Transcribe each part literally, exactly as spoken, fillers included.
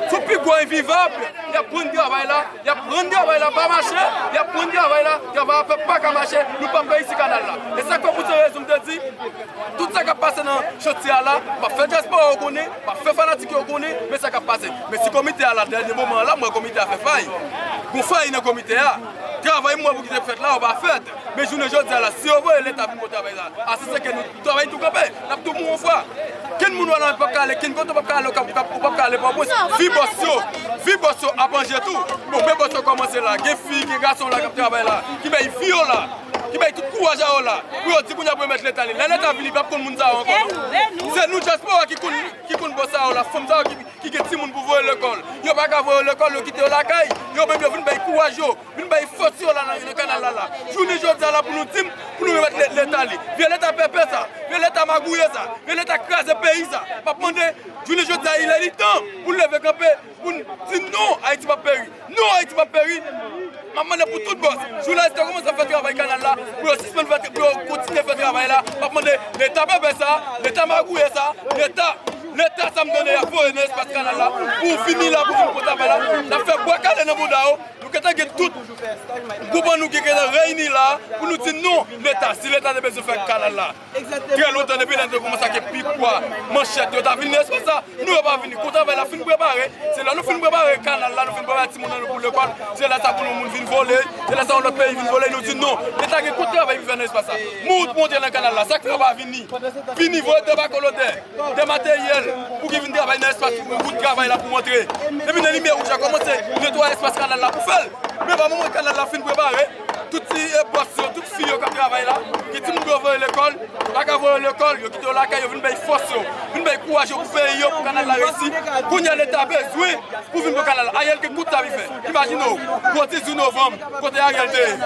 Sou pi gwo envivab, y ap pran travay la, y ap pran travay la pa mache, y ap pran travay la, travay la pèp pa ka mache, nou p ap reyisi kanal la. E sa k fè pou se rezon m te di, tout sa k ap pase nan chantye a la, m ap fè dyaspora yo konnen, m ap fè fanatik yo konnen, men sa k ap pase. Men si komite a la, dènye moman an la, m wè komite a fè fay. Gon fay nan komite a. Travay m wè pou ki te fèt la, yo pa fèt. Men jounen jodi a la, si yo voye Leta vin pou travay la, a se seke nou travay tou kanpe, n ap tou mouri yon fwa. Kenn moun wè nan p ap ka ale, kenn kote w p ap ka ale, w p ap, w p ap ka ale Pòtoprens. Vi bòs yo, vi bòs yo ap anje tou. Bon, men bòs yo kòmanse la, gen fi, gen gason la k ap travay la, ki bay vi yo la, ki bay tout kouraj a yo la, pou yo di kounye a pou yo mèt Leta li. Lè Leta vini, p ap konn moun sa yo ankò, non. Se nou dyaspora ki konn, ki konn bòs sa yo la, fanm sa yo ki, ki gen timoun pou voye lekòl. Yo pa ka voye yo lekòl, yo kite yo lakay, yo menm yo vin bay kouraj yo. Vin bay fòs yo la nan, nan kanal la la. Jounen jodi a la pou nou di m, pou nou remèt Le-, Leta li. Vye Leta pèpè sa, vye Leta magouye sa, vye Leta kraze peyi sa. M ap mande, jounen jodi a, il est temps pou n leve kanpe, pou n di non, Ayiti p ap peri. Non, Ayiti p ap peri. M ap mande pou tout bòs, jounalis yo kòmanse fè travay kanal la, pou yo sispann fè, pou yo kontinye fè travay la. M ap mande Leta pèpè sa, Leta magouye sa, Leta, Leta sa m tande y ap voye nan espas kanal la, pou vini la, pou vin pran travay la. N ap fè bwa kale nan bouda yo. Nou gentan gen tout gwoup an nou ki gentan reyini la pou nou di non Leta, si Leta te bezwen fè kanal la. Trè lontan depi lè nou te kòmanse ak pik, pwa, manchèt, yo ta vin nan espas sa. Nou yo pa vini. Kou travay la fin prepare, se lè nou fin prepare kanal la, nou fin prepare timoun an nou pou lekòl, se lè sa pou nou moun vin vole, se lè sa yon lòt peyi vin vole, nou di non. Leta gen kout travay pou fè nan espas sa. Moun monte nan kanal la, sa k fè yo pa vini? Vini voye de bakolodè, de materyèl pou ki vin travay nan espas wout travay la pou antre. Depi nan limyè wouj la kòmanse netwaye espas kanal la pou fè l. Men pa moman kanal la fin prepare, tout ti, eh, bòs yo, tout fi yo k ap travay la, gen timoun pou yo voye lekòl, pa ka voye yo lekòl, yo kite yo lakay, yo vin bay fòs yo, vin bay kouraj yo pou peyi yo, pou kanal la reyisi. Kounye a Leta bezwen pou vin pran kanal la. Ariel gen kout sa li fè. Imajine w, gwo dizuit novanm, kote Ariel te ye?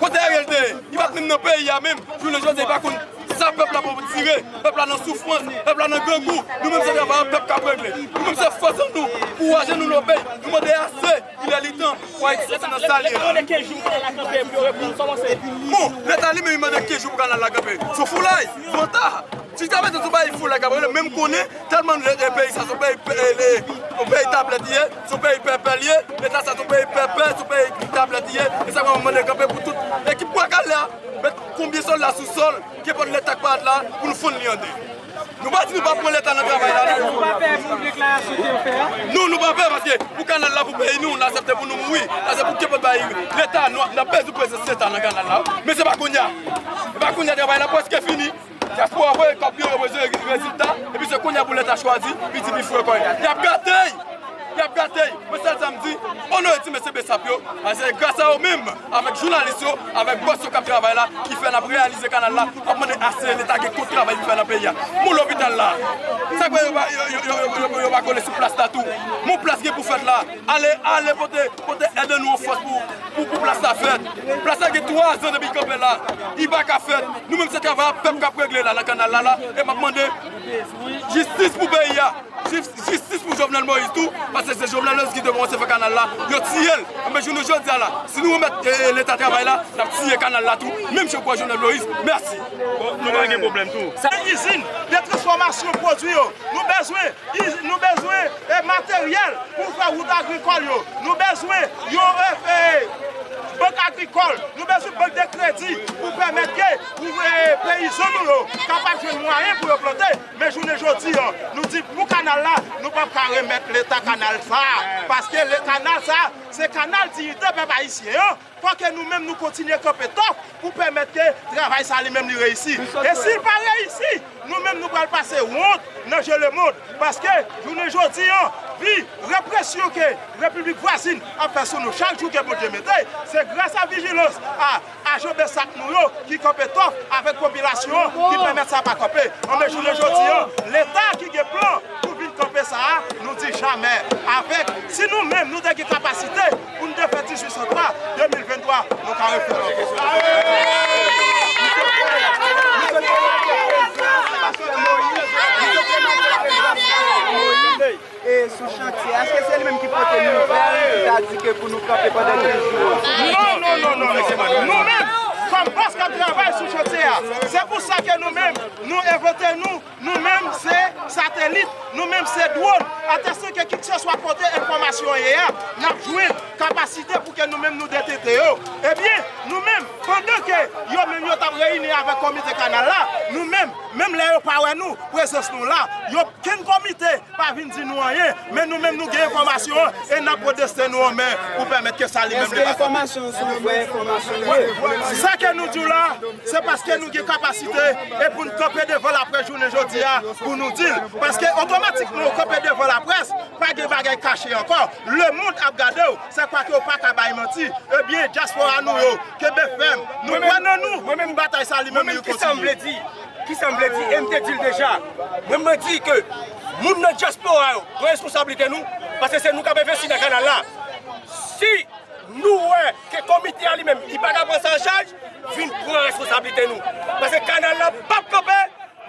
Kote Ariel te ye? Li pa t menm nan peyi a menm. Jounen jodi a, li pa konn sa pèp la pou dire. Pèp la nan soufrans, pèp la nan grangou. Nou menm se travay pèp k ap regle. Nou menm se fòs an nou, kouraje nou nan peyi. Nou mande ase, il est temps pou Ayiti soti nan sa l ye la. Bon, Leta li menm li mande kenz jou pou kanal la kanpe. Se yon foulay, twò ta. Jiskaprezan se yon bagay foulay k ap regle, men m konnen tèlman le, le peyi sa se yon peyi, pe-, le, yon peyi tablèt li ye, se yon peyi pèpè li ye, Leta sa se yon peyi pèpè, se yon peyi tablèt li ye, e sa mwen mande kanpe pou tout ekip bwa kale a, met konbyen sòlda sou sòl, kenpòt Leta k parèt la, pou nou fonn li an de. Nou pa di nou pa pran Leta nan travay la, non. Nou pa pè pou dek la sou te yo fè a? Non, nou pa pè, paske pou kanal la, pou peyi nou, n aksepte pou nou mouri. Sa se pou kenpòt bay Leta, nou, n ap bezwen prezans Leta nan kanal la. Men se pa kounye a. Se pa kounye a, travay la prèske fini. Dyaspora voye kòb yo, yo bezwen rezilta, epi se kounye a pou Leta chwazi, li di li fre kò l. Y ap gate y! Y ap gate y! Mwen sèl sa m di, onore ti mesye Besap yo, paske se gras a yo menm, avèk jounalis yo, avèk bòs yo k ap travay la, ki fè n ap reyalize kanal la, n ap mande ase, Leta gen kout travay pou fè nan peyi a. Mon lopital la, sa k fè yo pa, yo, yo pa kole sou plas la tou? Mon plas gen pou fèt la, ale, ale pote, pote èd an nou an fòs pou, pou, pou plas la fèt. Plas la gen twa zan depi l kanpe la. Li pa ka fèt. Nou menm se travay a pèp k ap regle la nan kanal la la. E m ap mande jistis pou peyi a. Jis-, jistis pou Jovenel Moïse tou. Paske se Jovenel Moïse ki te kòmanse fè kanal la. Yo tiye l. Enben jounen jodi a la, si nou remèt, e, e, Leta travay la, n ap tiye kanal la tou. Menm jan pou Jovenel Moïse. Mèsi. Bon, nou pa gen pwoblèm tou. Sa izin de transfòmasyon pwodui yo. Nou bezwen Iz-, nou bezwen, e, materyèl pou fè wout agrikòl yo. Nou bezwen yon, e, e, bank agrikòl. Nou bezwen bank de kredi pou pèmèt ke pou, e, peyizan nou yo kapab jwenn mwayen pou yo plante. Men jounen jodi a, nou di pou kanal la, nou p ap ka remèt Leta kanal sa a. Paske le kanal sa a, se kanal diyite pèp ayisyen an. Fò ke nou menm nou kontinye kanpe tòf pou pèmèt ke travay sa li menm li reyisi. E si l pa reyisi, nou menm nou pral pase wont nan je lemonn. Paske jounen jodi a, vi represyon ke repiblik vwazin ap fè sou nou chak jou ke Bondye mete, se gras a vijilans a ajan Besap nou yo ki kanpe tòf avèk popilasyon an ki pèmèt sa pa kanpe. Anben jounen jodi a, Leta ki gen plan pou vin kanpe sa a, nou di jamè. Avèk, si nou menm nou te gen kapasite pou n te fè dizuit san twa, de mil venntwa, nou ka refè l ankò. E sou chantye a, èske se li menm ki pote nouvèl ki ta di ke pou nou kanpe pandan kenz jou? Non, non, non, non, non. Nou menm, kòm bòs k ap travay sou chantye a, se pou sa ke nou menm, nou envante nou, nou menm se satelit, nou menm se dwòn. Atensyon ke Kèlkeswa kote enfòmasyon an ye a, n ap jwenn kapasite pou ke nou menm nou detete yo. Ebyen, nou menm, pandan ke yo menm yo t ap reyini avèk komite kanal la, nou menm, menm lè yo pa wè nou, prezans nou la, yo kenn komite pa vin di nou anyen, men nou menm nou gen enfòmasyon an e n ap pran desten nou an men pou pèmèt ke sa li menm li pa Sa ke nou di w la, se paske nou gen kapasite e pou n kanpe devan laprès jounen jodi a pou nou di l. Paske otomatikman ou kanpe devan laprès, pa gen bagay kache ankò. Lemonn ap gade w, se kwa ke w pa ka bay manti. Ebyen, dyaspora nou yo, kenbe fèm. Nou kwè nan nou pou batay sa li menm li kontinye. Kisa m vle di? E m te di l deja. Mwen, mwen di ke moun nan dyaspora yo pran responsablite nou, paske se nou k ap envesti nan kanal la. Si nou wè ke komite a li menm, li pa ka pran sa an chaj, vin pran responsablite nou. Paske kanal la p ap kanpe,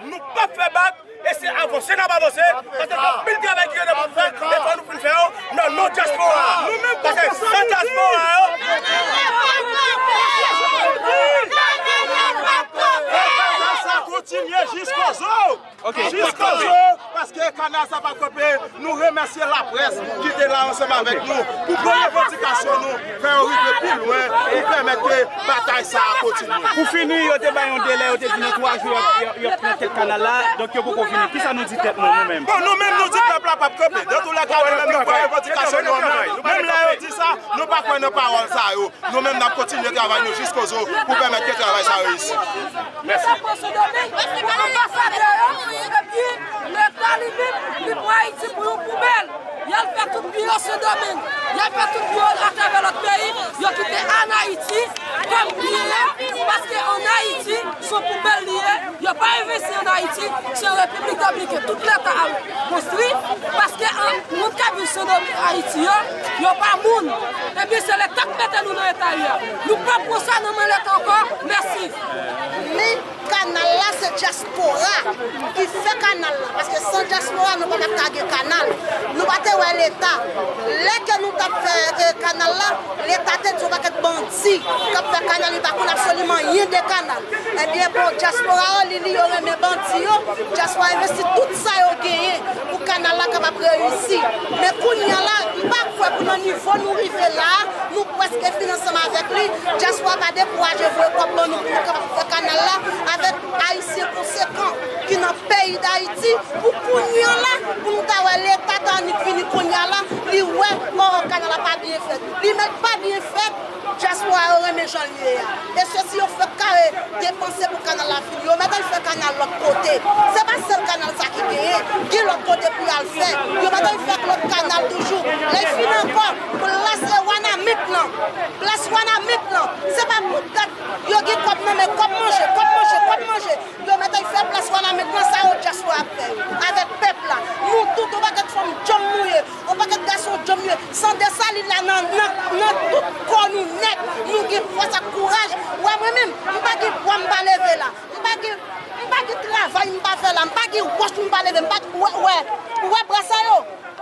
nou p ap fè bak, e se avanse n ap avanse, paske gen anpil travay ki rete pou fè, e fò nou fin fè yo nan non dyaspora a. Paske san dyaspora yo, Sa kontinye jiskozo! Jiskozo, paske kanal sa p ap kanpe. Nou remèsye laprès ki te la ansanm avèk nou pou pran revandikasyon nou, fè yo rive pi lwen, pou pèmèt ke batay sa a kontinye. Pou fini, yo te bay yon delè, yo te di nan twa jou, y ap, y ap, y ap pran tèt kanal la, donk yo poko fini. Kisa nou di tèt nou, nou menm? Bon, nou menm, nou di pèp la p ap kanpe. Dans tous les cas, nou menm, nou pran revandikasyon nou an men. Menm lè yo di sa, nou pa kwè nan pawòl sa yo. Nou menm, n ap kontinye travay nou jiskozo pou pèmèt ke travay sa reyisi. Mèsi. Anbasadè yo, epi Leta li menm, li pran Ayiti pou yon poubèl. Y al fè tout byen yo Sendomeng. Y al fè tout byen yo atravè lòt peyi. Yo kite ann Ayiti kòm byen, paske ann Ayiti, se yon poubèl li ye. Yo pa envesti ann Ayiti, se Repiblik Dominikèn tout leta ap konstwi, paske an, moun k ap viv Sendomeng, Ayiti yo, yo pa moun. Ebyen, se leta k mete nou nan eta nou ye a. Nou p ap pran sa nan men leta ankò. Mèsi. Men kanal la, se dyaspora ki fè kanal la, paske san dyaspora, nou pa t ap ka gen kanal. Nou pa te wè leta. Lè ke nou t ap fè, eh, kanal la, leta te di yon pakèt bandi k ap fè kanal, yo pa konn absoliman anyen de kanal. Ebyen, bon, dyaspora yo, li, li, yo renmen bandi yo. Dyaspora envesti tout sa yo genyen pou kanal la kapab reyisi. Men kounye a la, m pa kwè pou nan nivo nou rive la, nou prèske fin ansanm avèk li. Dyaspora pa dekouraje voye kòb ban nou pou nou kapab fè kanal la avèk Ayisyen konsekan ki nan peyi Dayiti. Pou kounye a la, pou nou ta wè leta ta annik vini kounye a la, li wè, o, kanal la pa byen fèt. Li mèt pa byen fèt, dyaspora yo renmen jan l ye a. E sesi yo fèk kare depanse pou kanal la fini. Yo mèt al fè kanal lòt kote. Se pa sèl kanal sa ki genyen. Gen lòt kote pou y al fè. Yo mèt al fè lòt kanal toujou. Lè y fin ankò, plas Wanament lan. Plas Wanament lan. Se pa poutèt yo gen kòb nan men, kòb manje, kòb manje, kòb manje. Yo mèt al fè plas Wanament lan, sa yo dyaspora ap fè yo avèk pèp la. Nou tout, yon pakèt fanm djanm nou ye, yon pakèt gason djanm nou ye. San Desalin la nan, nan, nan tout kò nou nèt. Nou gen fòs ak kouraj. Wè mwen menm, m pa gen bwa m pa leve la. M pa gen, m pa gen travay m pa fè la. M pa gen wòch m pa leve. M pa, wè, wè, ou wè bra sa yo?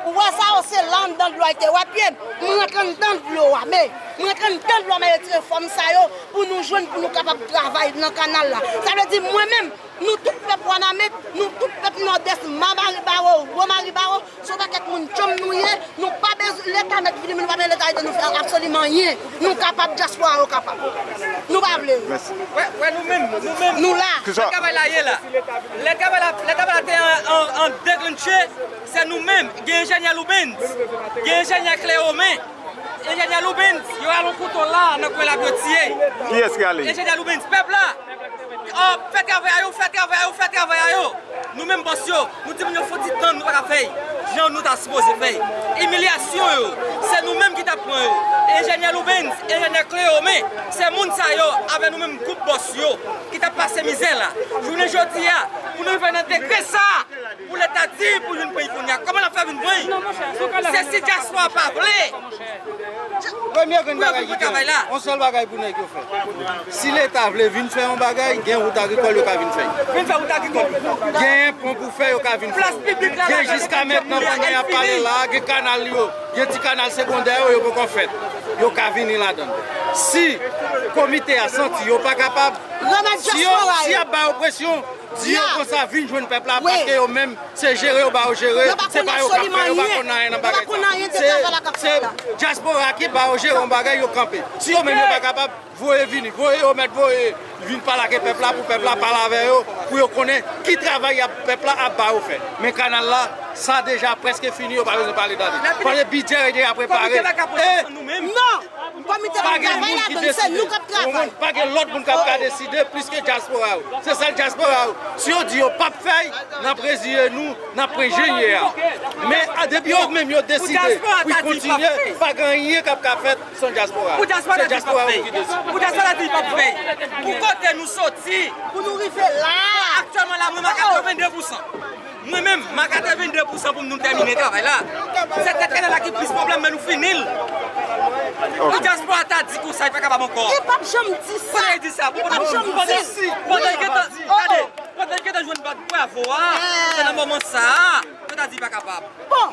Ou wè sa yo, se la anndan dlo a y te wè pye m. M rantre anndan dlo a, men, m rantre anndan dlo a, m al retire fòm sa yo pou nou jwenn, pou nou kapab travay nan kanal la. Sa vle di mwen menm, nou tout pèp Wanament, nou tout pèp Nòdès, Mamaribawo, Womaribawo, se yon pakèt moun djanm nou ye, nou pa bezwen leta mèt vini, men nou pa bezwen leta ede nou fè absoliman anyen. Nou kapab, dyaspora yo kapab. Nou pa vle. Mèsi. Wè, wè nou menm, nou menm. Nou la. Kisa? Lè travay la ye la. Lè travay la, lè travay la te an, an, an deklentche, se nou menm. Gen enjenyè Loubens, gen enjenyè Cléomen. Enjenyè Loubens, yo al yon kouto la, nan kwen la pou yo tiye. Kiyès ki ale? Enjenyè Loubens, pèp la. O, fè travay a yo, fè travay a yo, fè travay a yo. Nou menm bòs yo, nou di moun yo fò ti tann, nou pa ka fè y jan nou ta sipoze fè y. Imilyasyon yo, se nou menm ki t ap pran yo. Enjenyè Loubens, enjenyè Cléomen, se moun sa yo, avè nou menm gwoup bòs yo, ki t ap pase mizè la. Jounen jodi a, pou nou rive nan degre sa a, pou leta di pou vin pran y kounye a, kòman l ap fè vin pran y? Se si dyaspora pa vle. Premye grenn bagay ki gen, yon sèl bagay pou nèg yo fè. Si leta vle vin fè yon bagay, gen wout agrikòl yo ka vin fè. Vin fè wout agrikòl. Gen pon pou fè, yo ka vin fè. Plas piblik la, gen jiska mentnan, kounye a pale la, gen kanal yo, gen ti kanal segondè yo, yo poko fèt. Yo ka vini ladan l. Si komite a santi yo pa kapab, si yo, si y ap ba yo presyon, Di yo konsa, vin jwenn pèp la, paske yo menm, se jere yo ba yo jere, se pa yo k ap fè, yo pa konn anyen nan bagay sa. Se, se dyaspora ki ba yo jere yon bagay, yo kanpe. Si yo menm yo pa kapab, voye vini, voye yo mèt voye vin pale ak pèp la, pou pèp la pale avè yo, pou yo konnen ki travay y ap, pèp la ap ba yo fè. Men kanal la, sa deja prèske fini, yo pa bezwen pale dade. Paske bidjè deja prepare. E Non! Komite pa gen moun ki deside. Pa gen lòt moun k ap ka deside plis ke dyaspora yo. Se sèl dyaspora yo. Si yo di yo p ap fè l, n ap reziye nou, n ap pran jan l ye a. Men depi yo menm yo deside pou y kontinye, pa gen anyen k ap ka fèt san dyaspora yo. Se dyaspora yo ki deside. Pou dyaspora ta di l p ap fè l. Pou kote nou soti. Pou nou rive la. Aktyèlman la, mwen m a katrevenndepousan. Mwen menm, m a katrevenndepousan pou nou tèmine travay la. Se tèt kanal la ki plis pwoblèm, men nou fini l. Pou dyaspora ta di konsa, li pa kapab ankò. Li p ap janm di sa. Kote li di sa? Li p ap janm di. Pandan l gentan, gade, pandan l gentan jwenn bat bravo a, se nan moman sa a, yo ta di li pa kapab. Bon.